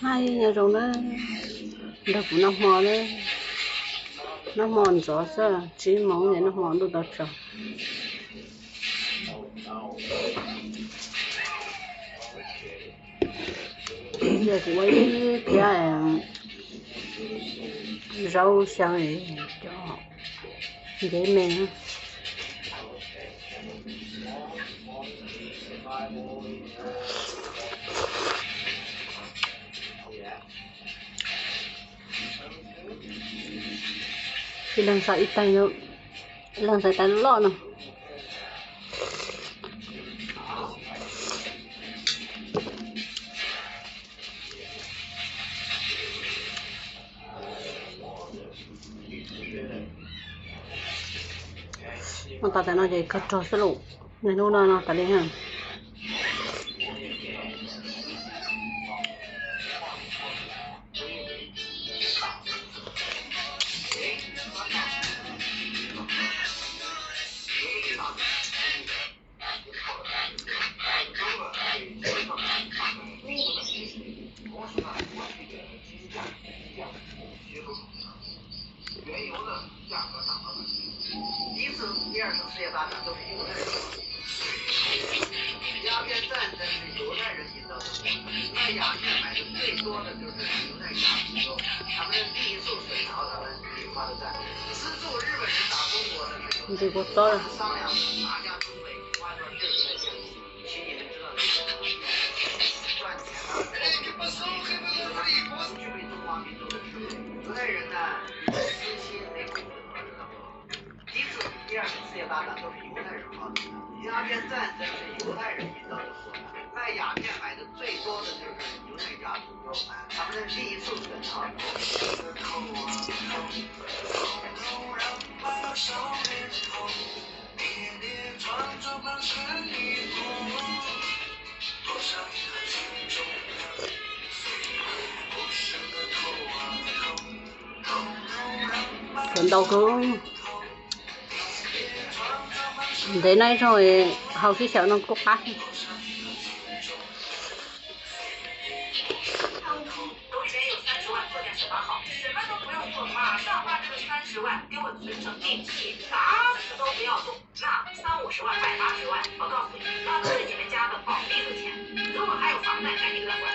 Hais nyob zoo na, nrog kuv noj hmo na, noj hmo ntxov xwb, tsib moos es noj hmo ntuj tau tsaus. Yog kuv ua ib phiab zaub xyaw cov ntev me. Ib leeg xav ib tais, ib leeg xav tais loj no. Ua tas tas no ces kawg rog xwb lauj, niaj hnub no no tas li na. Ntxim kua txob. Cov ntau kawg. Ntev no ib zaug, hau sib xyaw no kuj qab. 那三五十万、百八十万，我告诉你，那都是你们家的宝贝的钱。如果还有房贷，赶紧给他还。